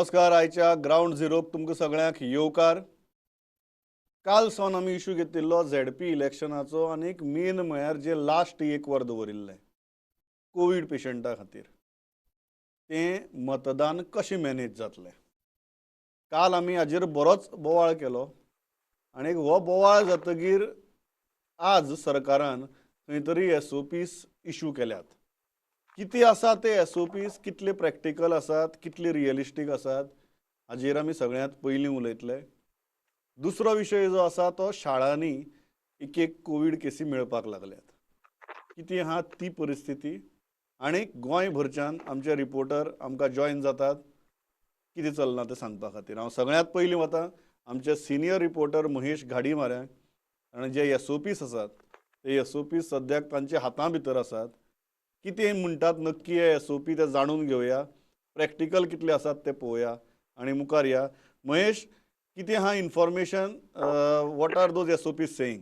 नमस्कार. आयच्या ग्रावंड झिरोक तुमकां सगळ्यांक येवकार. काल सावन आमी इशू घेतिल्लो झेडपी इलेक्शनाचो आनी एक मेन म्हळ्यार जे लास्ट एक वर दवरिल्लें कोवीड पेशंटा खातीर तें मतदान कशें मॅनेज जातलें. काल आमी हाजेर बरोच बोवाळ केलो आनी हो बोवाळ जातकीर आज सरकारान खंय तरी एसओपीस इशू केल्यात. कितें आसा ते एसओपीस, कितले प्रॅक्टिकल आसात, कितले रियलिस्टीक आसात हाजेर आमी सगळ्यांत पयलीं उलयतले. दुसरो विशय जो आसा तो शाळांनी एक एक कोवीड केसी मेळपाक लागल्यात. कितें आहा ती परिस्थिती आनी गोंयभरच्यान आमचे रिपोर्टर आमकां जॉयन जातात कितें चल्लां तें सांगपा खातीर. हांव सगळ्यांत पयलीं वता आमचे सिनियर रिपोर्टर महेश घाडी माऱ्यांक आनी जे एसओपीस आसात ते एसओपीस सद्याक तांच्या हाता भितर आसात. कितें म्हणटात नक्की हे एसओपी ते जाणून घेवया, प्रॅक्टिकल कितले आसात ते पळोवया आनी मुखार या. महेश, कितें आहा information, what are those SOPs saying?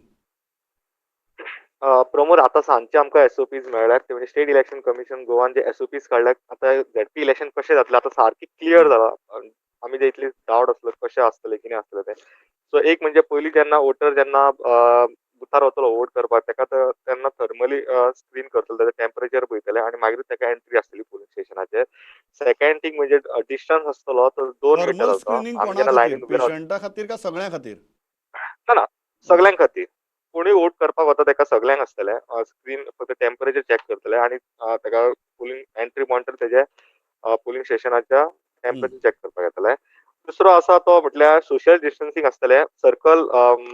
Pramod, आतां सांजचे आमकां एसओपीज मेळ्ळ्यात. ते म्हणजे स्टेट इलेक्शन कमिशन गोवान जे एसओपीज काडल्यात, आतां झेडपी इलेक्शन कशें जातलें आतां सारकें क्लियर जाला. आमी जे इतले डावट आसलो कशें आसतलें कितें आसतलें तें. सो एक म्हणजे पयलीं जेन्ना वोटर जेन्ना बुथार वतलो वोट करपाक तेका तेन्ना थर्मली स्क्रीन करतले, तेजें टेम्परेचर पळयतले आनी मागीर तेका एंट्री आसतली पोलिंग स्टेशनाचेर. सेकंड थींग म्हणजे डिस्टन्स आसतलो तो 2 मिटर आसतलो. आमी जेन्ना लायनीन उबे रावतले, पेशंटा खातीर का सगळ्यां खातीर? ना ना, सगळ्यां खातीर. कोणूय वोट करपाक वता तेका सगळ्यांक आसतलें स्क्रीन, फक्त टेम्परेचर चॅक करतले आनी तेका पोलिंग एंट्री पॉयंटर तेजे पोलिंग स्टेशनाच्या टेम्परेचर चॅक करपाक येतलें. दुसरो आसा तो म्हटल्यार सोशल डिस्टन्सिंग आसतलें, सर्कल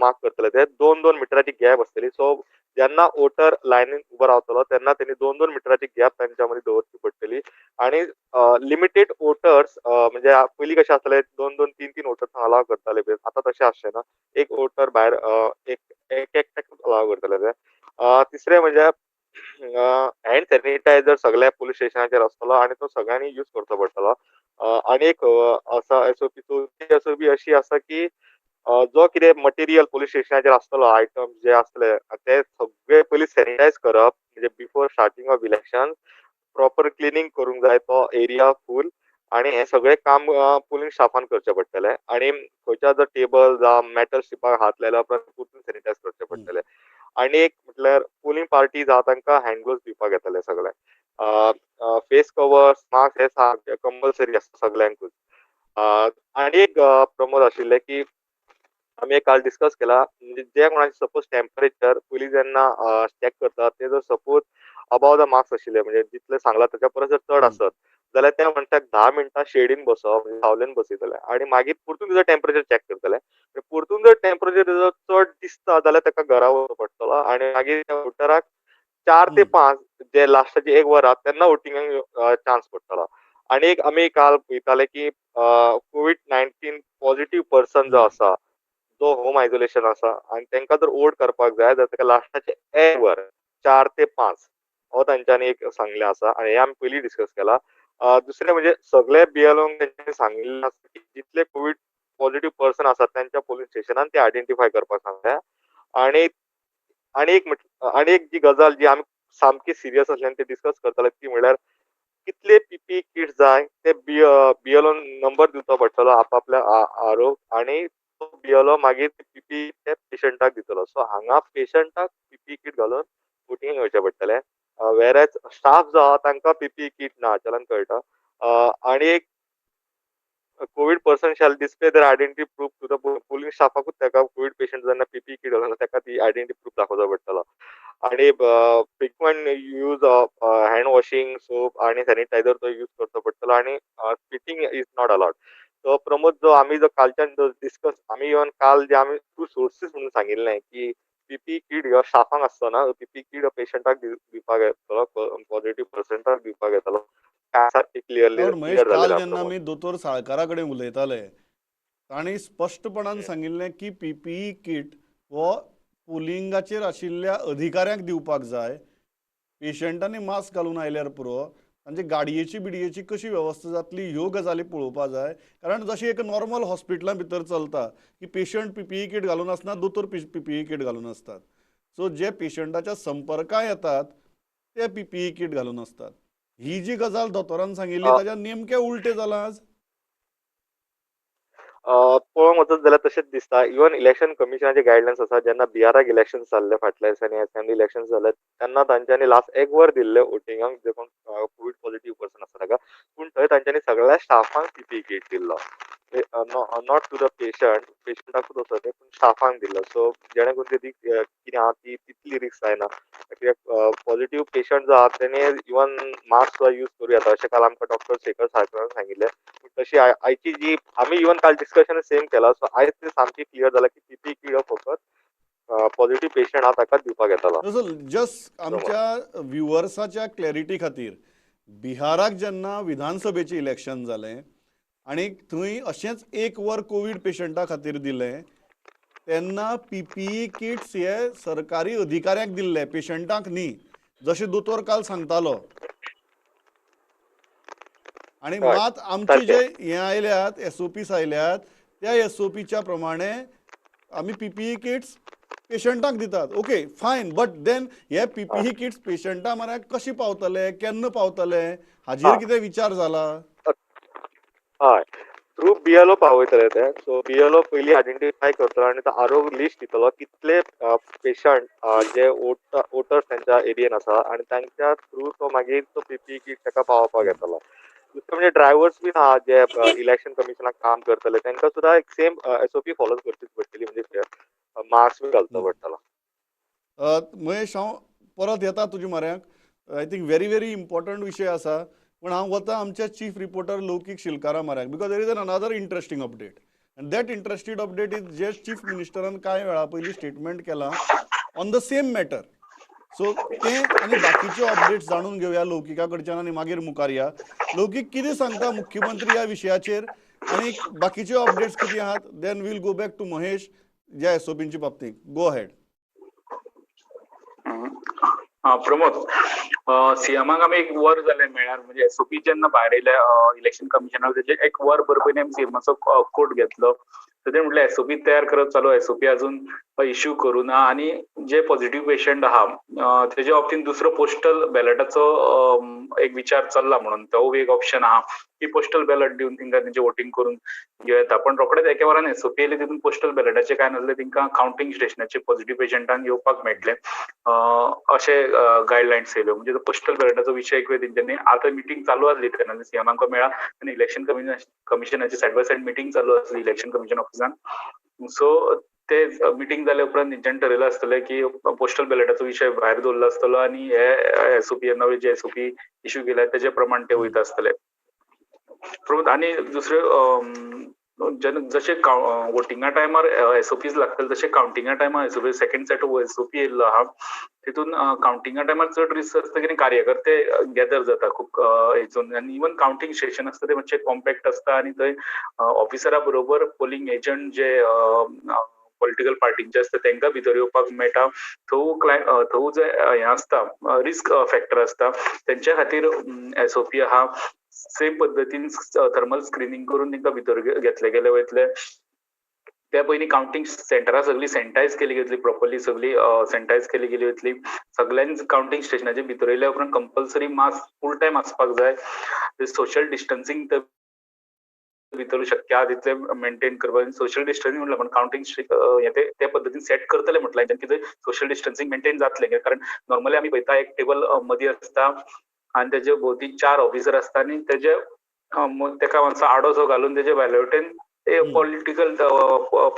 मार्क करतले ते, 2-2 मिटराची गॅप आसतली. सो जेन्ना वोटर लायनीन उबो रावतलो तेन्ना तेणी 2-2 मिटराची गॅप तांच्या मदीं दवरची पडटली. आनी लिमिटेड वोटर्स, म्हणजे पयलीं कशें आसतलें 2-2, 3-3 वोटर्स अलाव करताले, आतां तशें आसचें ना. एक वोटर भायर एक एकट्याक अलाव करतले ते. तिसरें म्हणजे हँड सॅनिटायझर सगळ्या पोलीस स्टेशनाचेर आसतलो आनी तो सगळ्यांनी यूज करचो पडटलो. आनी एक आसा एसओपी, चवथी एसओपी अशी आसा की जो कितें मटेरियल पोलीस स्टेशनाचेर आसतलो, आयटम्स जे आसतले ते सगळे पयलीं सॅनिटायज करप, म्हणजे before starting of election proper cleaning करूंक जाय तो एरिया फूल. आनी हें सगळें काम पोलिंग स्टाफान करचें पडटलें. आनी खंयच्या जर टेबल जावं मेटल स्ट्रिपाक हात लायल्या उपरांत परतून सॅनिटायज करचें पडटलें. आनी एक म्हटल्यार पोलिंग पार्टी जावं तांकां हँड ग्लोव्स दिवपाक येतले सगळे, फेस कवर्स, मास्क हे सारके कंपल्सरी आसता सगळ्यांकूच. आनी एक प्रमोद आशिल्लें की आमी एक काल डिस्कस केला, म्हणजे जे कोणाचे सपोज टेम्परेचर पयलीं जेन्ना चॅक करतात ते जर सपोज अबाव the marks आशिल्ले, म्हणजे जितले सांगला ताच्या परस जर चड आसत जाल्यार त्या मनशाक 10 मिनटां शेडीन बसप, म्हणजे सावलेन बसयतले आनी मागीर परतून तेजो टेम्परेचर चॅक करतले. परतून जर टेम्परेचर तेजो चड दिसता जाल्यार ताका घरा वचचो पडटलो आनी मागीर त्या वोटराक 4 ते 5 जे लास्टाचे 1 वर आहा तेन्ना वोटिंगाक चान्स पडटलो. आनी एक आमी काल पळयताले की कोवीड-19 पॉझिटिव्ह पर्सन जो आसा, जो होम आयसोलेशन आसा आनी तांकां जर वोट करपाक जाय जाल्यार ताका लास्टाचे 1 वर 4 ते 5 हो तांच्यांनी एक सांगलें आसा आनी हें आमी पयलीं डिस्कस केला. दुसरें म्हणजे सगळे बीएलओंक तांच्यांनी सांगिल्लें आसा की जितले कोवीड पॉझिटिव्ह पर्सन आसात तांच्या पोलीस स्टेशनान ते आयडेंटिफाय करपाक सांगल्या. आनी आनी एक जी गजाल जी आमी सामकी सिरियस आसली आनी ते डिस्कस करताले ती म्हणल्यार कितले पीपी किट्स जाय ते बीएलओन नंबर दिवचो पडटलो आपापल्या आरो आनी तो बीएलओ मागीर पीपी ते पेशंटाक दितलो. सो हांगा पेशंटाक पीपी किट घालून वोटिंगेक वयचें पडटलें, वेरेज स्टाफ जो आहा तांकां पीपी किट ना हाच्यान कळटा. आनी एक COVID person shall display their identity proof to the polling स्टाफाकूच ताका कोवीड पेशंट जेन्ना पीपी किट घालून ताका ती आयडेंटिटी प्रूफ दाखोवचो पडटलो. आनी frequent use of hand washing soap आनी सॅनिटायझर तो यूज करचो पडटलो आनी spitting is not allowed. So Pramod, जो आमी जो कालच्यान जो डिस्कस आमी इवन काल जे आमी टू सोर्सीस म्हणून सांगिल्लें की पीपी किट ह्यो स्टाफांक आसचो ना, पीपी किट पेशंटाक दिवपाक येतलो, पॉझिटिव्ह पर्सनाक दिवपाक येतलो. महेश, काल जेन्ना आमी दोतोर साळकारा कडेन उलयताले तांणी स्पश्टपणान सांगिल्लें की पीपीई किट हो पोलिंगाचेर आशिल्ल्या अधिकाऱ्यांक दिवपाक जाय, पेशंटांनी मास्क घालून आयल्यार पुरो, तांचे गाडयेची बिडयेची कशी वेवस्था जातली ह्यो गजाली पळोवपाक जाय. कारण जशें एक नॉर्मल हॉस्पिटलां भितर चलता की पेशंट पीपीई किट घालून आसना, दोतोर पीपीई किट घालून आसतात. सो जे पेशंटाच्या संपर्कांत येतात ते पीपीई किट घालून आसतात. ही जी गजाल दोतोरान सांगिल्ली ताच्या नेमकें उलटें जालां आज. पळोवंक वचत जाल्यार तशेंच दिसता. इवन इलेक्शन कमिशनाचे गायडलायन्स आसा, जेन्ना बिहाराक इलेक्शन जाल्ले, फाटल्या दिसांनी असेंब्ली इलेक्शन जाल्ले, तेन्ना तांच्यांनी लास्ट एक वर दिल्लें वोटिंगाक जे कोण कोवीड पॉझिटिव्ह पर्सन आसा ताका, पूण थंय तांच्यांनी सगळ्या स्टाफांक पीपीई किट दिल्लो, not to the patient, पेशंटाकूच वचत न्ही पूण स्टाफांक दिल्लो. सो जेणे करून ती कितें आहा ती तितली रिस्क जायना, कित्याक पॉझिटिव्ह पेशंट जो आहा तेणे इवन मास्क सुद्दां यूज करूं येता अशें काल आमकां डॉक्टर शेखर साळकरान सांगिल्लें. पूण तशी आयची जी आमी इवन काल डिस्कशन सेम केला, सो आयज ते सामकी क्लियर जाला की पीपीई किट हो फकत पॉझिटिव्ह पेशंट आहा ताकाच दिवपाक येतलो. जस्ट आमच्या व्ह्युअर्साच्या क्लॅरिटी खातीर, बिहाराक जेन्ना विधानसभेचें इलेक्शन जालें आनी थंय अशेंच एक वर कोवीड पेशंटा खातीर दिलें, तेन्ना पीपीई किट्स हे सरकारी अधिकाऱ्यांक दिल्ले, पेशंटांक न्ही, जशें दोतोर काल सांगतालो. आनी मात आमचे जे हे आयल्यात एसओपीस आयल्यात त्या एसओपीच्या प्रमाणे आमी पीपीई किट्स पेशंटांक दितात. ओके फायन, बट then हे पीपीई किट्स पेशंटा म्हऱ्याक कशें पावतले, केन्ना पावतले, हाजेर कितें विचार जाला? हय, थ्रू बीएलओ पावयतले ते. सो बीएलओ पयलीं आयडेंटिफाय करतलो आनी तो आरोग्य लिस्ट दितलो कितले पेशंट जे वोटर्स तांच्या एरियेन आसा आनी तांच्या थ्रू तो मागीर तो पीपीई किट ताका पावोवपाक येतलो. दुसरें म्हणजे ड्रायव्हर्स बीन आहा जे इलेक्शन कमिशनाक काम करतले तांकां सुद्दां एक सेम एसओपी फॉलो करचीच पडटली, म्हणजे मास्क बी घालचो पडटलो. महेश, हांव परत येता तुज्या म्हऱ्याक. I think very very important विशय आसा, पूण हांव वता आमच्या चीफ रिपोर्टर लौकीक शिलकारा म्हऱ्याक, because there is an another interesting update, and that interested update is जे चीफ मिनिस्टरान कांय वेळा पयलीं स्टेटमेंट केलां on the same matter. So तें आनी बाकीच्यो अपडेट्स जाणून घेवया लौकिका कडच्यान आनी मागीर मुखार या. लौकीक, कितें सांगता मुख्यमंत्री ह्या विशयाचेर आनी बाकीच्यो अपडेट्स कितें आहात? Then we'll go back to Mahesh ज्या एसओपींच्या बाबतींत. Go ahead. Pramod, सीएमाक आमी एक वर जालें मेळ्यार, म्हणजे एसओपी जेन्ना भायर येयले इलेक्शन कमिशनाक तेजे एक वर भर पयलीं आमी सीएमाचो कोट घेतलो. तेणे म्हटलें एसओपी तयार करप चालू, एसओपी अजून इश्यू करूं ना आनी जे पॉझिटिव्ह पेशंट आहा तेजे बाबतींत दुसरो पोस्टल बॅलटाचो एक विचार चल्ला म्हणून तो एक ऑप्शन आहा की पोस्टल बॅलट दिवन तांकां तेंचे वोटींग करून घेवं येता. पण रोखडेच एके वरान एसओपी येयली, तितून पोस्टल बॅलटाचें कांय नासलें, तांकां कावंटींग स्टेशनाचेर पॉझिटिव्ह पेशंटांक येवपाक मेळटलें अशें गायडलायन्स येयल्यो. म्हणजे पोस्टल बॅलटाचो विशय एक वेळ तेंच्यांनी आतां मिटींग चालू आसली तेन्ना सीएम आमकां मेळ्ळा आनी इलेक्शन कमिशनाची सायड बाय सायड मिटींग चालू आसली इलेक्शन कमिशन ऑफिसान. सो ते मिटींग जाल्या उपरांत तेंच्यांनी ठरयलां आसतलें की पोस्टल बॅलटाचो विशय भायर दवरलो आसतलो आनी हे एसओपी नवे जे एसओपी इश्यू केल्या तेजे प्रमाण ते वयता आसतले. आनी दुसरे जशे वोटिंगा टायमार एसओपीज लागतले तशे कावंटिंगा टायमार SOP, second set of SOP येयल्लो आहा. तितून कावंटिंगा टायमार चड रिस्क आसता की कार्यकर्ते गॅदर जाता खूब हेतून आनी इवन कावंटींग स्टेशन आसता ते मातशें कॉम्पॅक्ट आसता आनी थंय ऑफिसरा बरोबर पोलिंग एजंट जे पॉलिटिकल पार्टींचे आसता तांकां भितर येवपाक मेळटा. थंय जे हें आसता रिस्क फॅक्टर आसता तेंच्या खातीर एसओपी आहा. सेम पद्दतीन थर्मल स्क्रिनींग करून तांकां भितर घेतले गेले वयतले. त्या पयलीं कावंटींग सेंटरां सगळीं सॅनिटायज केली गेली, प्रॉपरली सगळी सॅनिटायज केली गेली वतली. सगळ्यांनी कावंटींग स्टेशनाचे भितर येयल्या उपरांत कंपल्सरी मास्क फूल टायम आसपाक जाय. सोशल डिस्टन्सिंग तर भितर शक्य आहा तितलें मेंटेन करपाक. सोशल डिस्टन्सिंग म्हटलं पण कावंटींग हे ते पद्दतीन सेट करतले म्हटलं की थंय सोशल डिस्टन्सिंग मेंटेन जातलें. कारण नॉर्मली आमी पळयता एक टेबल मदीं आसता आनी तेजे भोवती 4 ऑफिसर आसता आनी तेजे तेका मातसो आडोसो घालून तेजे भायले वटेन पॉलिटिकल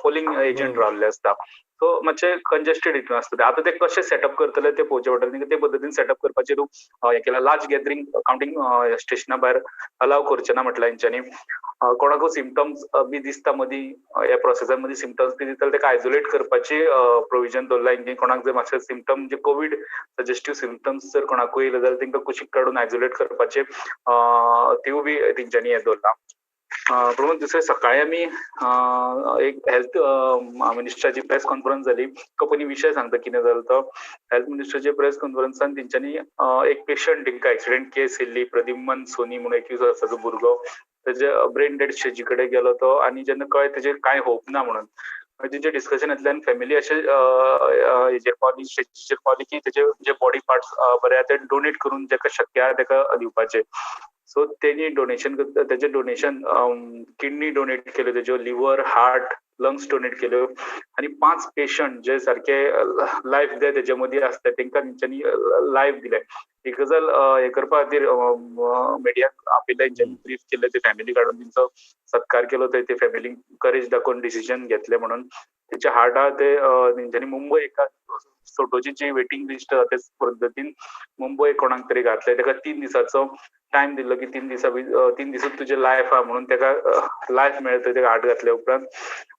पोलिंग एजंट रावल्ले आसता. सो मातशें कंजेस्टेड हितून आसता. आतां ते कशें सेटअप करतले ते पळोवचें पडटलें. ते पद्दतीन सेटअप करपाचेर हें केलां. लार्ज गॅदरींग कावंटींग स्टेशना भायर अलाव करचें ना म्हटल्यार हेंच्यांनी. कोणाकूय सिमटम्स बी दिसता मदीं ह्या प्रोसेसा मदीं सिमटम्स बी दिसता ताका आयसोलेट करपाची प्रोविजन दवरला. की कोणाक जर मातशे सिमटम म्हणजे कोवीड सजेस्टीव सिमटम्स जर कोणाकूय येयले जाल्यार तांकां कुशीक काडून आयसोलेट करपाचे तिवूय बी तेंच्यांनी हें दवरलां. प्रमोद, दुसरें सकाळी आमी एक हेल्थ मिनिस्टराची प्रेस कॉन्फरन्स जाली. पयलीं विशय सांगता कितें जालो तो. हेल्थ मिनिस्टराच्या प्रेस कॉन्फरन्सान तेंच्यांनी एक पेशंट तांकां एक्सिडेंट केस येयल्ली, प्रद्युमन सोनी म्हणून 21 वर्साचो भुरगो, तेजे ब्रेन डेड स्टेजी कडेन गेलो तो आनी जेन्ना कळ्ळें तेजेर कांय होप ना म्हणून मागीर तेंचे डिस्कशनांतल्यान फॅमिली अशें हेजेर पावली, स्टेजीचेर पावली की तेजे जे बॉडी पार्ट्स बरे आहा ते डोनेट करून जेका शक्य आहा तेका दिवपाचे. सो तेणी डोनेशन, तेजे डोनेशन किडनी डोनेट केल्यो, तेज्यो लिव्हर, हार्ट, लंग्स डोनेट केल्यो आनी 5 पेशंट जे सारके लायफ डे तेजे मदीं आसता तेंकां तेंच्यांनी लायफ दिलें. ही गजाल हें करपा खातीर मिडियाक आपयलें, तेंच्यांनी ब्रीफ केल्लें, ते फॅमिली काडून तेंचो सत्कार केलो, ते फॅमिलीक करेज दाखोवन डिसिजन घेतलें म्हणून. तेच्या हार्टा ते तेंच्यांनी मुंबय एका सोटोची जी वेटींग लिस्ट आसा तेच पद्दतीन मुंबय कोणाक तरी घातलें, तेका 3 दिसाचो टायम दिल्लो की 3 दिसा 3 दिसूच तुजें लायफ आहा म्हणून तेका लायफ मेळ्ळें तेका हार्ट घातल्या उपरांत.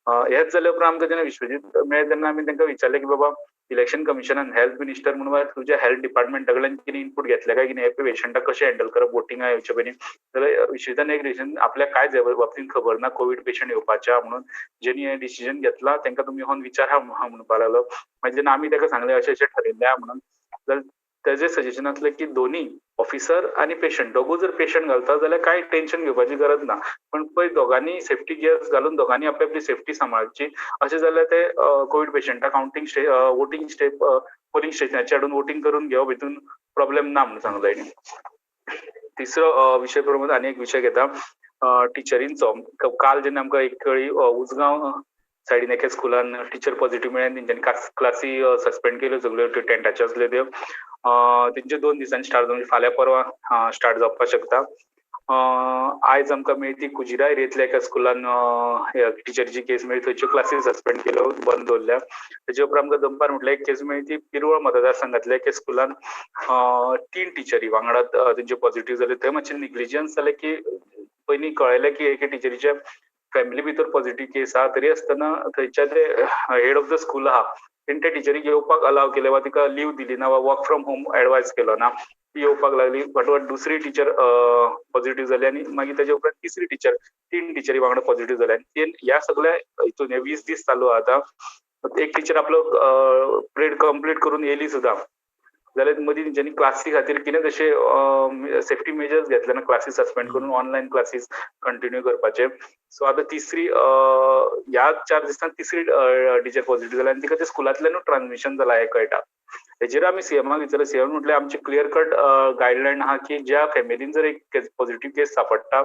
हेच जाल्या उपरांत आमकां जेन्ना विश्वजीत मेळ्ळे तेन्ना आमी तांकां विचारलें की बाबा इलेक्शन कमिशनान हेल्थ मिनिस्टर म्हणून तुज्या हेल्थ डिपार्टमेंटा कडल्यान कितें इनपूट घेतलें काय कितें, हे पेशंटाक कशें हँडल करप वोटिंगा येवचे पयलीं. जाल्यार विश्वजीतान एक डिसिजन, आपल्याक कांयच बाबतींत खबर ना कोवीड पेशंट येवपाचे आहा म्हणून, जेणी हें डिसिजन घेतलां तांकां तुमी येवन विचारा म्हणपाक लागलो. मागीर जेन्ना आमी ताका सांगलें अशें अशें ठरयल्लें आहा म्हणून, जाल्यार तेजें सजेशन आसलें की दोनी ऑफिसर आनी पेशंट दोगूय जर पेशंट घालता जाल्यार कांय टेंशन घेवपाची गरज ना, पण पळय दोगांनी सेफ्टी गियर्स घालून दोगांनी आपली आपली सेफ्टी सांबाळची, अशें जाल्यार ते कोवीड पेशंटाक कावंटींग वोटींग स्टेप पोलिंग स्टेशनाचेर हाडून वोटींग करून घेवप हितून प्रॉब्लेम ना म्हणून सांगलो तेणी. तिसरो विशय प्रमोद आनी एक विशय घेता टिचरींचो. काल जेन्ना आमकां एक कळ्ळी उजगांव सायडीन एका स्कुलान टिचर पॉझिटिव्ह मेळ्ळी आनी तेंच्यांनी क्लासी सस्पेंड केल्यो सगळ्यो, त्यो टेंटाच्यो आसल्यो त्यो. तेंच्यो 2 दिसांनी स्टार्ट जावन फाल्यां परवां स्टार्ट जावपाक शकता. आयज आमकां मेळ्ळी ती कुजिरा एरियेंतल्या एका स्कुलान टिचरीची केस मेळ्ळी, थंयच्यो क्लासी सस्पेंड केल्यो, बंद दवरल्या. तेजे उपरांत आमकां दनपार म्हटल्यार एक केस मेळ्ळी ती पिरवळ मतदारसंघांतल्या एका स्कुलान 3 टिचरी वांगडा तेंच्यो पॉझिटिव्ह जाल्यो. थंय मातशें निग्लिजन्स जालें की पयलीं कळयलें की एके टिचरीच्या फॅमिली भितर पॉझिटिव्ह केस आहा, तरी आसतना थंयच्या ते हेड ऑफ the school आहा तेणी त्या टिचरीक येवपाक अलाव केलें वा तिका लीव दिली ना वा वर्क फ्रॉम होम एडवायज केलो ना, ती येवपाक लागली. फाटोफाट दुसरी टिचर पॉझिटिव्ह जाली आनी मागीर तेजे उपरांत तिसरी टिचर, 3 टिचरी वांगडा पॉझिटिव्ह जाले. आनी ह्या सगळ्या हितून हे 20 दीस चालू आहा आतां. एक टिचर आपलो पिरियड कंप्लीट करून येयली सुद्दां जाल्यार मदीं तेंच्यांनी क्लासी खातीर कितें तशें सेफ्टी मेजर्स घेतले ना, क्लासी सस्पेंड करून ऑनलायन क्लासीस कंटिन्यू करपाचे. सो आतां तिसरी ह्या 4 दिसांत तिसरी टिचर पॉझिटिव्ह जाली आनी तिका ते स्कुलांतल्यानूच ट्रान्समिशन जालां हें कळटा. हेजेर आमी सीएमाक विचारलें, सीएम म्हटलें आमची क्लियर कट गायडलायन आहा की ज्या फॅमिलीन जर एक पॉझिटिव्ह केस सापडटा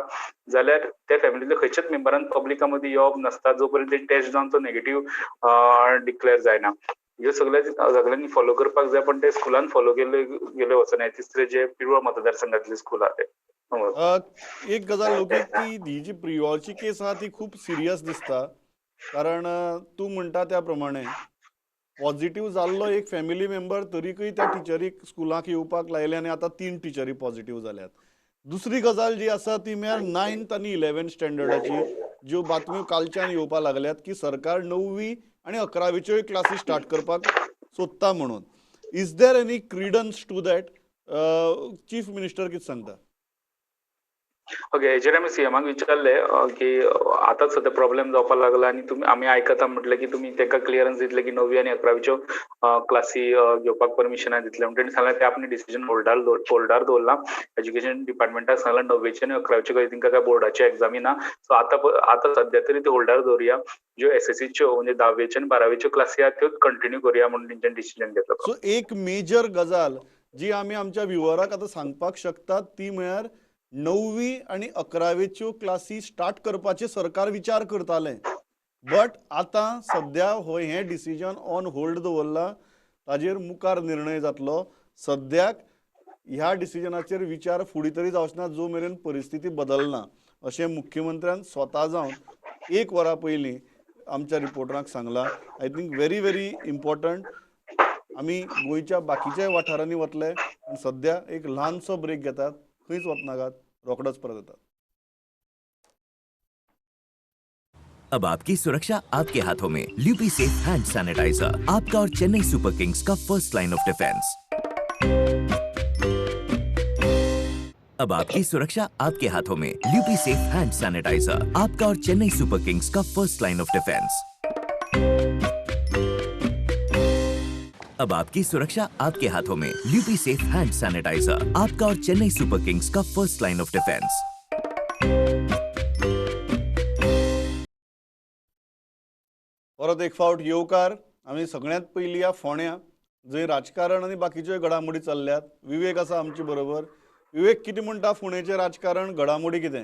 जाल्यार त्या फॅमिलींतल्या खंयच्याच मेंबरान पब्लिका मदीं येवप नासता जो पर्यंत टेस्ट जावन तो नेगेटिव्ह डिक्लेअर जायना. ह्यो सगळ्यांनी फॉलो करपाक जाय, पण ते स्कुलान फॉलो केले गेले वचना. तिसरे जे पिरवळ मतदारसंघातले स्कूल आहा ते. एक गजाल लोकीक ती ही जी प्रियोळची केस आहा ती खूब सिरियस दिसता, कारण तूं म्हणटा त्या प्रमाणे पॉझिटिव्ह जाल्लो एक फॅमिली मेंबर तरीकय त्या टिचरीक स्कुलाक येवपाक लायले आनी आतां 3 टिचरी पॉझिटिव्ह जाल्यात. दुसरी गजाल जी आसा ती म्हळ्यार 9th आनी 11th स्टँडर्डाची ज्यो बातम्यो कालच्यान येवपाक लागल्यात की सरकार 9वी आनी 11वीच्योय क्लासी स्टार्ट करपाक सोदता म्हणून. Is there any credence to that? Chief minister कितें सांगता? ओके, हेजेर आमी सीएमाक विचारलें की आतांच सद्या प्रॉब्लेम जावपाक लागला आनी तुमी आमी आयकता म्हटलें की तुमी तांकां क्लियरन्स दितले की 9वी आनी 11वीच्यो क्लासी घेवपाक परमिशनां दितले म्हणून. तेणी सांगलें ते आपणें डिसिजन होल्डार दवरलां. एज्युकेशन डिपार्टमेंटाक सांगलां 9वेच्यो आनी 11वीच्यो काय तांकां काय बोर्डाच्यो एग्जामी ना, सो आतां सद्या तरी ते होल्डार दवरुया. ज्यो एसएससीच्यो म्हणजे 10वेच्यो आनी 12वेच्यो क्लासी आहा त्योच कंटिन्यू करुया म्हणून तेंच्यांनी डिसिजन घेतलो. सो एक मेजर गजाल जी आमी आमच्या व्युवराक आतां सांगपाक शकतात ती म्हळ्यार 9वी आनी 11वीच्यो क्लासी स्टार्ट करपाचे सरकार विचार करतालें, बट आतां सद्या हो हें डिसिजन ऑन होल्ड दवरलां, ताजेर मुखार निर्णय जातलो. सद्याक ह्या डिसिजनाचेर विचार फुडें तरी जावचो ना जो मेरेन परिस्थिती बदलना, अशें मुख्यमंत्र्यान स्वता जावन 1 वरां पयलीं आमच्या रिपोर्टरांक सांगलां. I think very very important. आमी गोंयच्या बाकीच्या वाठारांनी वतले आनी सद्या एक ल्हानसो ब्रेक घेतात, खंयच वचनाकात, रोखडोच परत येतात. अब आपकी सुरक्षा आपके हाथों में। ल्यूपी सेफ हैंड सैनिटाइजर आपका और चेन्नई सुपर किंग्स का फर्स्ट लाइन ऑफ डिफेंस। अब आपकी सुरक्षा आपके हाथों में। ल्यूपी सेफ हैंड सैनिटाइजर आपका और चेन्नई सुपर किंग्स का फर्स्ट लाइन ऑफ डिफेंस। अब आपकी सुरक्षा आपके हाथों में। ल्यूपी सेफ हैंड सैनिटाइजर आपका और चेन्नई सुपर किंग्स का फर्स्ट लाइन ऑफ डिफेंस। परत एक फावट येवकार. आमी सगळ्यांत पयलीं ह्या फोंड्या जंय राजकारण आनी बाकीच्यो घडामोडी चल्ल्यात. विवेक आसा आमचे बरोबर. विवेक, कितें म्हणटा फोंडेचें राजकारण, घडामोडी कितें?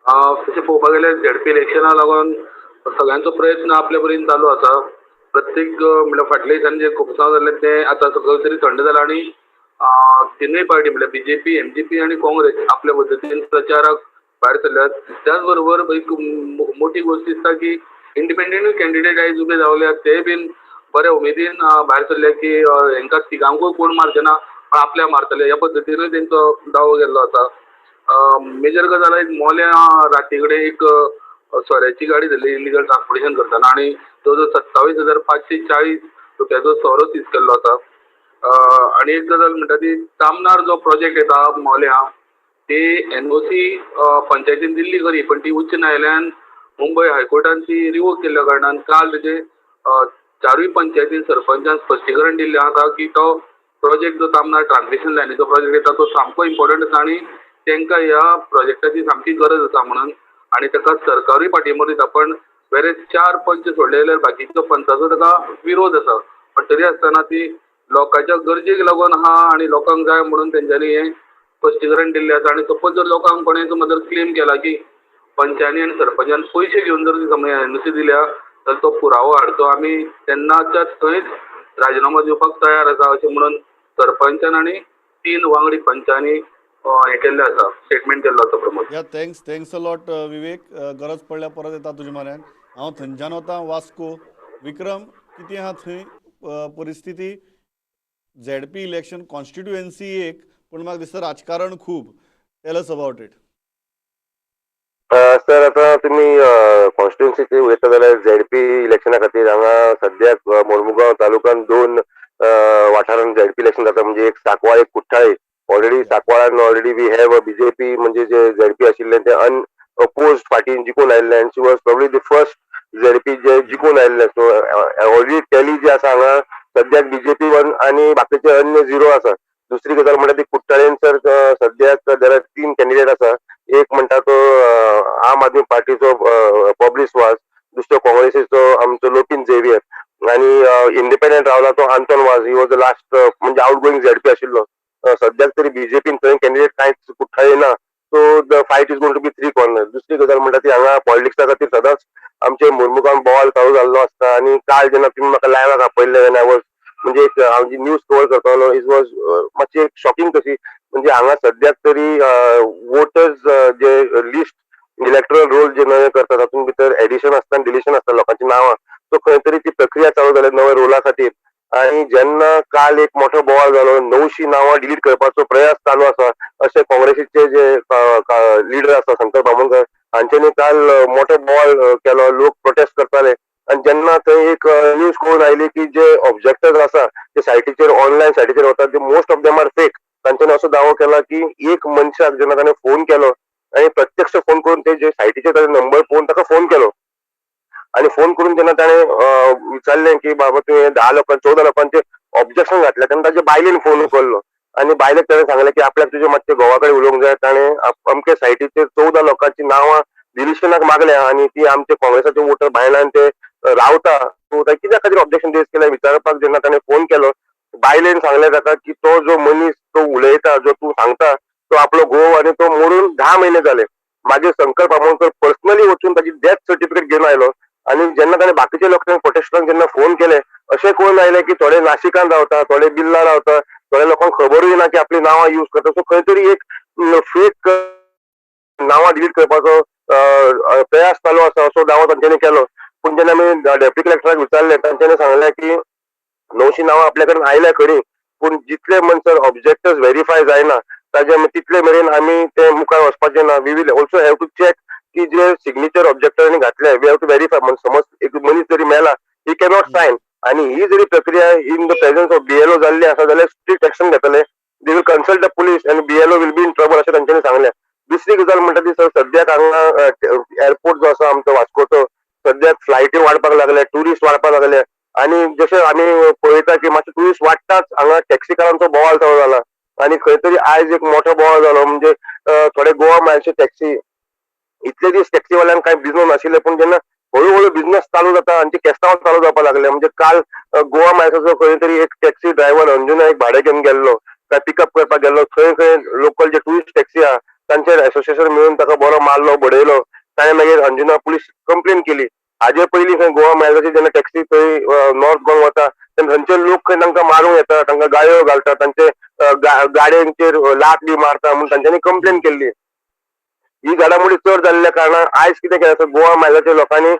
तशें पळोवपाक गेल्यार झेडपी इलेक्शना लागून सगळ्यांचो प्रयत्न आपल्या परीन चालू आसा. प्रत्येक म्हणल्यार फाटल्या दिसांनी जे खुपसांव जाल्लें तें आतां सगळें तरी थंड जालां आनी तिनूय पार्टी म्हणल्यार बीजेपी, एमजीपी आनी काँग्रेस आपल्या पद्दतीन प्रचाराक भायर सरल्यात. त्याच बरोबर एक मोठी गोश्ट दिसता की इंडिपेंडंटूय कॅन्डिडेट आयज उबे रावल्यात, ते बीन बऱ्या उमेदीन भायर सरले की हेंकां तिगांकूय कोण मारचे ना पण आपल्याक मारतले ह्या पद्दतीनूय तेंचो दावो केल्लो आसा. मेजर गजाल, एक मोल्यां राती कडेन एक सोऱ्याची गाडी धरली इलिगल ट्रान्सपोर्टेशन करतना आनी जवळ जवळ 27,540 रुपयाचो सोरो सीज केल्लो आसा. आनी एक गजाल म्हणटा ती तामनार जो प्रोजेक्ट येता मोल्यां, ती एनओसी पंचायतीन दिल्ली खरी, पण ती उच्च न्यायालयान, मुंबय हायकोर्टान ती रिवोक केल्ल्या कारणान काल तेजे चारूय पंचायतीन सरपंचान स्पश्टीकरण दिल्लें आसा की तो प्रोजेक्ट जो तामनार ट्रान्समिशन लायनीचो प्रोजेक्ट येता तो सामको इम्पॉर्टंट आसा आनी तांकां ह्या प्रोजेक्टाची सामकी गरज आसा म्हणून आनी ताका सरकारूय पाठिंबो दिता. पण वेरेज चार पंच सोडले जाल्यार बाकीचो पंचाचो ताका विरोध आसा, पण तरी आसतना ती लोकांच्या गरजेक लागून आहा आनी लोकांक जाय म्हणून तेंच्यांनी हें स्पश्टीकरण दिल्लें आसा. आनी सपोज जर लोकांक कोणें समज जर क्लेम केला की पंचांनी आनी सरपंचान पयशे घेवन जर समज एनओसी दिल्या जाल्यार तो पुरावो हाडचो, आमी तेन्नाच्या थंयच राजिनामो दिवपाक तयार आसा अशें म्हणून सरपंचान आनी तीन वांगडी पंचांनी हें केल्लें आसा, स्टेटमेंट केल्लो आसा Pramod. Yeah, thanks, thanks a lot Vivek. गरज पडल्यार परत येता तुजे म्हऱ्यान. हांव थंयच्यान वता वास्को. विक्रम, कितें आहा थंय परिस्थिती? झेडपी इलेक्शन कॉन्स्टिट्युएन्सी एक, पूण म्हाका दिसता राजकारण खूब. Tell us about it. Sir, आतां तुमी कॉन्स्टिट्युएन्सीचे उलयता जाल्यार झेडपी इलेक्शना खातीर हांगा सद्याक मोर्मुगांव तालुक्यान दोन वाठारांत झेडपी इलेक्शन जाता, म्हणजे एक सांकवाळ, एक कुठ्ठाळे. ऑलरेडी सांकवाळान ऑलरेडी we have BJP, म्हणजे जे झेडपी आशिल्ले ते अनअपोज फाटीं जिखून आयिल्ले आनी she was probably the first ZP जे जिखून आयिल्ले. सो ऑलरेडी टॅली जी आसा हांगा सद्याक बीजेपी वन आनी बाकीचे अन्य झिरो आसा. दुसरी गजाल म्हणल्यार ती कुठ्ठाळेन सर सद्याक there are तीन कॅन्डिडेट आसा. एक म्हणटा तो आम आदमी पार्टीचो पॉब्लिस वाज, दुसरो काँग्रेसीचो आमचो लोकीन झेवियर आनी इंडिपेंडंट रावला तो आंतोन वाज. He was the last म्हणजे आउट गोईंग झेडपी आशिल्लो. सद्याक तरी बीजेपीन थंय कॅन्डिडेट कांयच कुठ्ठाळे ना, so the fight is going to be three corner. दुसरी गजाल म्हणटा ती हांगा पॉलिटिक्सा खातीर सदांच आमचे मुर्मुगांव बोवाल चालू जाल्लो आसता. आनी काल जेन्ना तुमी म्हाका लायव्हाक आपयल्लें तेन्ना I was म्हणजे एक हांव जी न्यूज कवर करतालो, it was मातशी एक शॉकिंग कशी. म्हणजे हांगा सद्याक तरी वोटर्स जे लिस्ट, इलेक्टोरल रोल जे नवे करतात, तातूंत भितर एडिशन आसता आनी डिलिशन आसता लोकांची नांवां. सो खंय तरी ती प्रक्रिया चालू जाल्या नव्या रोला खातीर. आनी जेन्ना काल एक मोठो बोवाळ जालो, 900 नांवां डिलीट करपाचो प्रयास चालू आसा अशें काँग्रेसीचे जे लिडर आसा शंकर बामणकर हांच्यांनी काल मोठो बोवाळ केलो. लोक प्रोटेस्ट करताले आनी जेन्ना थंय एक न्यूज कळून आयली की जे ऑब्जेक्टर्स आसा ते सायटीचेर, ऑनलायन सायटीचेर वतात, ते most of them are fake. तांच्यांनी असो दावो केला की एक मनशाक जेन्ना ताणें फोन केलो आनी प्रत्यक्ष फोन करून ते जे सायटीचेर ताजो नंबर पळोवन ताका फोन केलो आनी फोन करून जेन्ना ताणें विचारलें की बाबा तुवें 10 लोकां, 14 लोकांचे ऑब्जेक्शन घातलें, तेन्ना ताजे बायलेन फोन उखल्लो आनी बायलेक ताणें सांगलें की आपल्याक तुजें मातशें घोवा कडेन उलोवंक जाय. ताणें अमके सायटीचेर 14 लोकांची नांवां डिलिशनाक मागल्या आनी ती आमचे काँग्रेसाचे वोटर बायलान ते रावता, सो कित्या खातीर ऑब्जेक्शन रेज केलें विचारपाक जेन्ना ताणें फोन केलो, बायलेन सांगलें ताका की तो जो मनीस तो उलयता, जो तूं सांगता, तो आपलो घोव आनी तो मरून 10 म्हयने जाले. मागीर शंकर बामणकर पर्सनली वचून ताजी डेथ सर्टिफिकेट घेवन आयलो. आनी जेन्ना ताणें बाकीच्या लोकांक, प्रोटेस्टरांक जेन्ना फोन केले, अशें कळून आयलें की थोडे नाशिकान रावता, थोडे बिर्ला रावता, थोड्या लोकांक खबरूय ना की आपली नांवां यूज करता. सो खंय तरी एक फेक नांवां डिलीट करपाचो प्रयास चालू आसा असो दावो तांच्यांनी केलो. पूण जेन्ना आमी डेप्युटी कलेक्टराक विचारलें, तांच्यांनी सांगलें की 900 नांवां आपल्या कडेन आयल्या खरी, पूण जितले म्हणसर ऑब्जेक्टर्स व्हेरीफाय जायना ताजे तितले मेरेन आमी ते मुखार वचपाचे ना. We will also have to check की जे सिग्नेचर ऑब्जेक्टरांनी घातले, we have to verify. समज एक मनीस जरी मेला, ही कॅनॉट सायन. आनी ही जरी प्रक्रिया in the presence of BLO जाल्ली आसा जाल्यार स्ट्रिक्ट एक्शन घेतले, they will consult the police and BLO will be in trouble अशें तांच्यांनी सांगलें. दुसरी गजाल म्हणटा ती सर, सद्याक हांगा एअरपोर्ट जो आसा आमचो वास्कोचो, सद्याक फ्लायटी वाडपाक लागले, ट्युरिस्ट वाडपाक लागले आनी जशें आमी पळयता की मातशे ट्युरिस्ट वाडटाच हांगा टॅक्सीकारांचो बोवाळ चालू जाला. आनी खंय तरी आयज एक मोठो बोवाळ जालो, म्हणजे थोडे गोवा मायल्सचे टॅक्सी, इतले दीस टॅक्सीवाल्यांक कांय बिजनस नाशिल्ले, पूण जेन्ना हळूहळू बिझनेस चालू जाता आनी केस्तांव चालू जावपाक लागले. म्हणजे काल गोवा मायल्साचो खंय तरी एक टॅक्सी ड्रायव्हर अंजुना एक भाडें घेवन गेल्लो, काय पिकअप करपाक गेल्लो, थंय खंय लोकल जे टुरिस्ट टॅक्सी आहा तांचे एसोसिएशन मिळून ताका बरो मारलो, बडयलो. ताणें मागीर अंजुना पुलीस कंप्लेन केली. हाजे पयलीं खंय गोवा मायल्साची जेन्ना टॅक्सी थंय नॉर्थ गोवा वता तेन्ना थंयचे लोक खंय तांकां मारूंक येता, तांकां गाळयो घालता, तांचे गाडयांचेर लात बी मारता म्हूण तांच्यांनी कंप्लेन केल्ली. ही घडामोडी चड जाल्ल्या कारणान आयज कितें केलें आसा, गोवा मायलाच्या लोकांनी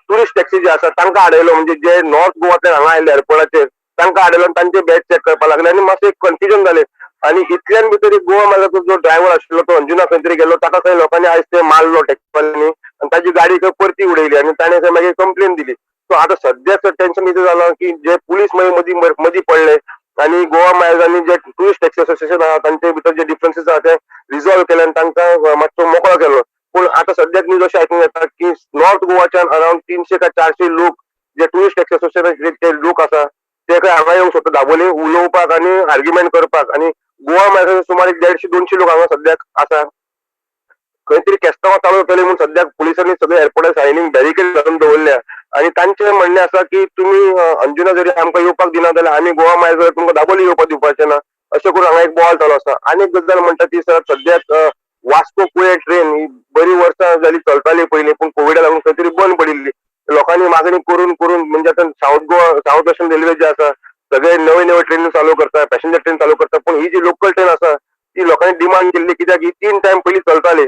टुरिस्ट टॅक्सी जे आसा तांकां आडयलो. म्हणजे जे नॉर्थ गोवांतल्यान हांगा आयले एअरपोर्टाचेर तांकां आडयलो आनी तांचे बॅग चॅक करपाक लागले आनी मातशें एक कन्फ्युजन जालें. आनी इतल्यान भितर एक गोवा मायलाचो जो ड्रायव्हर आशिल्लो तो अंजुना खंय तरी गेल्लो, ताका खंय लोकांनी आयज ते मारलो टॅक्सीवाल्यांनी आनी ताजी गाडी खंय परती उडयली आनी ताणें थंय मागीर कंप्लेन दिली. सो आतां सद्याक टेन्शन कितें जालां की जे पुलीस मागीर मदीं मदीं पडले आनी गोवा मायल्स आनी जे टुरिस्ट टॅक्सी असोसिएशन आहा तांचे भितर जे डिफरन्सीस आहा ते रिजॉल्व केले आनी तांकां मातसो मोकळो केलो. पूण आतां सद्याक न्यूज अशें आयकूंक येता की नॉर्थ गोवाच्यान अरावंड 300 काय 400 लोक जे टुरिस्ट टॅक्सी असोसिएशन जे लोक आसा ते खंय हांगा येवंक सोदता दाबोली उलोवपाक आनी आर्ग्युमेंट करपाक. आनी गोवा मायल्साचे सुमार एक 150-200 लोक हांगा सद्याक आसा. खंय तरी केस्तांवां चालू जातली म्हूण सद्याक पुलिसांनी सगळे एअरपोर्टार सायडीन बॅरिकेड घालून दवरल्या आनी तांचें म्हणणें आसा की तुमी अंजुना जरी आमकां येवपाक दिना जाल्यार आमी गोवा मायल्स तुमकां दाबोली येवपाक दिवपाचे ना, अशें करून हांगा एक बोवाळ चालू आसा. आनी एक गजाल म्हणटा ती सर, सद्याक वास्को कुळे ट्रेन ही बरी वर्सां जाली चलताली पयलीं, पूण कोविडा लागून खंय तरी बंद पडिल्ली. लोकांनी मागणी करून करून म्हणजे आतां south Goa south western railway जे आसा सगळे नवे नवे ट्रेन चालू करता, पॅसेंजर ट्रेन चालू करता, पूण ही जी लोकल ट्रेन आसा ती लोकांनी डिमांड केल्ली कित्याक ही 3 टायम पयलीं चलताली.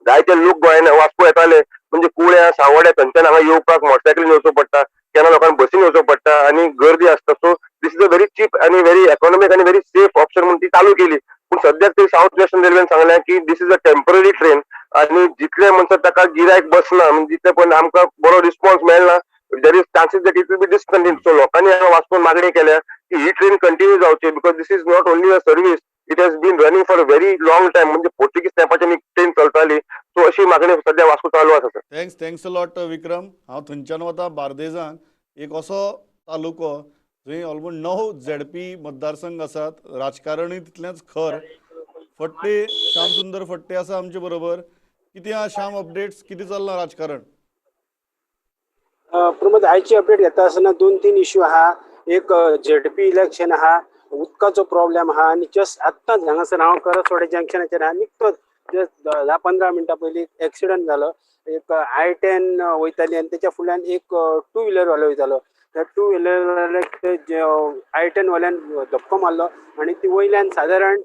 जायते लोक गोंयान वास्को येताले, म्हणजे कुळ्या सावड्या थंयच्यान हांगा येवपाक मोटरसायकलीन येवचो पडटा, केन्ना लोकांक बसीन येवचो पडटा आनी गर्दी आसता. So this is a very cheap आनी व्हेरी इकॉनॉमीक आनी व्हेरी सेफ ऑप्शन म्हणून ती चालू केली. पूण सद्याक तरी सावथ वेस्टर्न रेल्वेन सांगलें की this is a temporary train आनी जितले म्हणसर ताका गिरायक बसना, म्हणजे जितले पण आमकां बरो रिस्पॉन्स मेळना, there is chances that it will be discontinue. So लोकांनी हांगा वास्कोन मागणी केल्या की ही ट्रेन कंटिन्यू जावची, because this is not only a service, it has been running for a very long time. म्हणजे पोर्तुगीज तेंपाच्यान ट्रेन चलताली. सो अशी मागणी सध्या वास्को चालू आसा sir. Thanks, thanks a lot Vikram. हांव थंयच्यान वता बार्देजान, एक असो तालुको जंय ऑलमोस्ट 9 ZP मतदारसंघ आसात, राजकारणूय तितलेंच खर. फट्टे, श्याम सुंदर फट्टे आसा आमचे बरोबर. कितें आहा श्याम अपडेट्स, कितें चल्लां राजकारण? प्रमोद, आयची अपडेट घेता आसतना 2-3 इश्यू आहा. एक झेडपी इलेक्शन आहा, उदकाचो प्रॉब्लेम आहा आनी जस्ट आत्तांच हांगासर हांव करसवाडे जंक्शनाचेर आहा, निकतोच जस्ट 10-15 मिनटां पयलीं एक्सिडंट जालो. एक I-10 वयताली आनी तेच्या फुडल्यान एक टू व्हिलर वालो वयतालो. त्या टू व्हिलर I-10 वाल्यान धपको मारलो आनी ती वयल्यान सादारण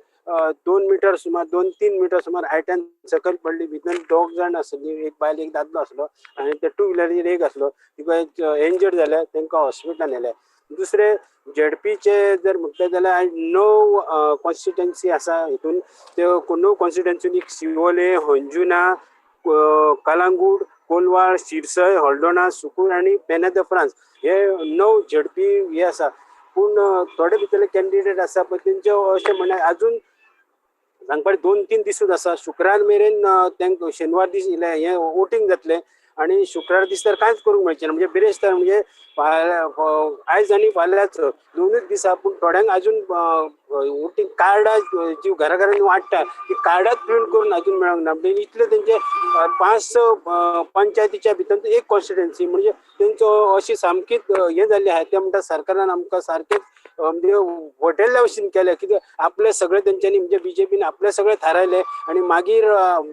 2 मिटर सुमार, 2-3 मिटर सुमार I-10 सकयल पडली. भितर 2 जाण आसली, एक बायल एक दादलो आसलो आनी त्या टू व्हिलरीचेर एक आसलो. तिका इंजर्ड जाल्या, तांकां हॉस्पिटलान व्हेले. दुसरे झेडपीचे जर म्हटलें जाल्यार 9 कॉन्स्टिट्युएन्सी आसा, हितून त्यो 9 कॉन्स्टिट्युएन्सी शिवोले, अंजुना, कलांगूट, कोलवाळ, शिरसय, हळदोणा, सुकूर आनी पेना the France हे 9 झेडपी हे आसा. पूण थोडे भितरले कॅन्डिडेट आसा पळय तेंचे अशें म्हणणें अजून सांगपाक 2-3 दिसूच आसा. शुक्रार मेरेन तांकां शेनवार दीस हें वोटींग जातलें आनी शुक्रार दीस तर कांयच करूंक मेळचें ना. म्हणजे बिरेस्तार म्हणजे आयज आनी फाल्यांच 2ूच दीस आहा. पूण थोड्यांक अजून वोटींग कार्डां जी घरा घरांनी वांट्टा ती कार्डांच प्रिंट करून अजून मेळोंक ना. म्हणजे इतले तेंचे 5 पंचायतीच्या भितर एक कॉन्स्टिट्युएन्सी, म्हणजे तेंचो अशी सामकीच हें जाल्ली आहा. ते म्हणटा सरकारान आमकां सारकेंच म्हणजे हॉटेल्या भशेन केलें, कित्याक आपलें सगळें तेंच्यांनी म्हणजे बीजेपीन आपलें सगळें थारायलें आनी मागीर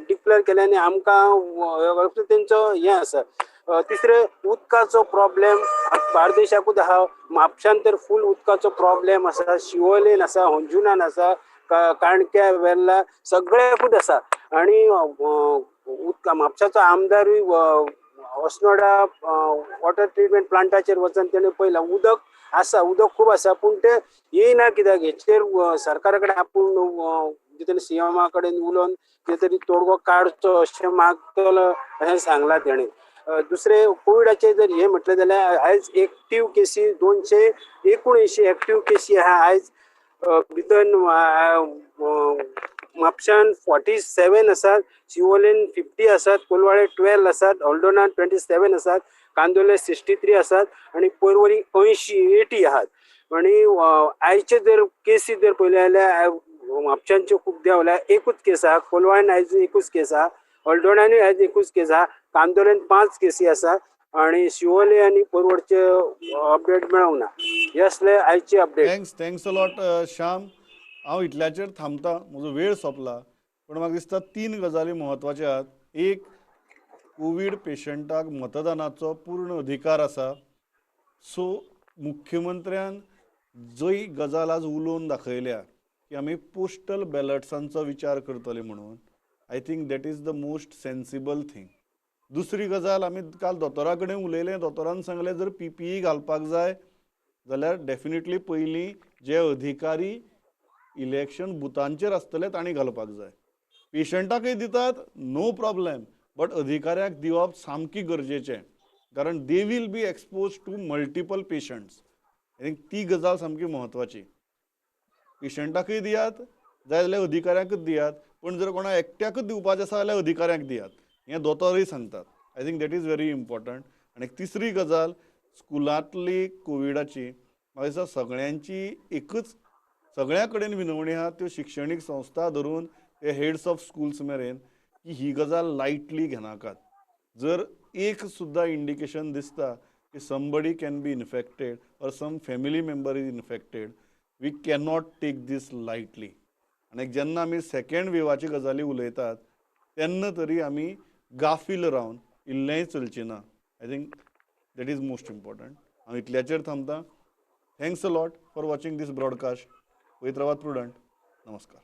डिक्लेर केलें आनी आमकां तेंचो हें आसा. तिसरें उदकाचो प्रॉब्लेम बार्देशाकूच आहा, म्हापशान तर फूल उदकाचो प्रॉब्लेम आसा, शिवोलेन आसा, अंजुनान आसा, काणक्या वेर्ला सगळ्याकूच आसा. आनी उदका म्हापशाचो आमदारूय अस्नोडा वॉटर ट्रिटमेंट प्लांटाचेर वचून तेणें पळयलां उदक आसा, उदक खूब आसा, पूण तें येयना कित्याक हेचेर सरकारा कडेन आपूण कितें सीएमा कडेन उलोवन कितें तरी तोडगो काडचो अशें मागतलो अशें सांगलां तेणें. दुसरें कोविडाचें जर हें म्हटलें जाल्यार आयज एक्टीव केसी 279 एक्टीव केसी आहा आयज. भितर म्हापशान 47 आसात, शिवोलेन 50 आसात, कोलवाळे 12 आसात, हळदोणा 27 आसात, कांदोले 63 आसात आनी पर्वरी 80 आहात. आनी आयचे जर केसी जर पळयले जाल्यार म्हापशांच्यो खूब देंवल्या, एकूच केस आहा, कोलवाळ्यान आयज एकूच केस आहा, हळदोण्यानूय आयज एकूच केस आहा, कांदोलेन 5 केसी आसा आनी शिवोले आनी पोरवडचे अपडेट मेळोंक ना. हे असले आयची update. Thanks, thanks a lot Shyam. हांव इतल्याचेर थांबता, म्हजो वेळ सोंपला. पूण म्हाका दिसता 3 गजाली म्हत्वाच्यो आहात. एक, कोवीड पेशंटाक मतदानाचो पूर्ण अधिकार आसा. सो मुख्यमंत्र्यान जंय गजाल आज उलोवन दाखयल्या की आमी पोस्टल बॅलट्सांचो विचार करतले म्हणून, I think that is the most sensible thing. दुसरी गजाल, आमी काल दोतोरा कडेन उलयले, दोतोरान सांगलें जर पीपीई घालपाक जाय जाल्यार डेफिनेटली पयलीं जे अधिकारी इलेक्शन बुथांचेर आसतले तांणी घालपाक जाय. पेशंटाकय दितात, नो प्रॉब्लेम, बट अधिकाऱ्याक दिवप सामकी गरजेचें, कारण they will be expose to multiple patients. I think ती गजाल सामकी म्हत्वाची. पेशंटाकय दियात, जाय जाल्यार अधिकाऱ्यांकच दियात, पूण जर कोणा एकट्याकच दिवपाचें आसा जाल्यार अधिकाऱ्यांक दियात, हें दोतोरूय सांगतात. I think that is very important. आनी तिसरी गजाल, स्कुलांतली कोविडाची म्हाका दिसता सगळ्यांची एकच सगळ्यां कडेन विनवणी आहा, त्यो शिक्षणीक संस्था धरून ते हेड्स ऑफ स्कुल्स मेरेन, की ही गजाल लायटली घेनाकात. जर एक सुद्दां इंडिकेशन दिसता की somebody can be infected or some family member is infected, we cannot take this lightly. आनी जेन्ना आमी सेकेंड वेवाची गजाली उलयतात तेन्ना तरी आमी गाफील रावन इल्लेंय चलचें ना. I think that is most important. हांव इतल्याचेर थांबता. Thanks a lot for watching this broadcast. वयत रावात प्रुडंट. नमस्कार.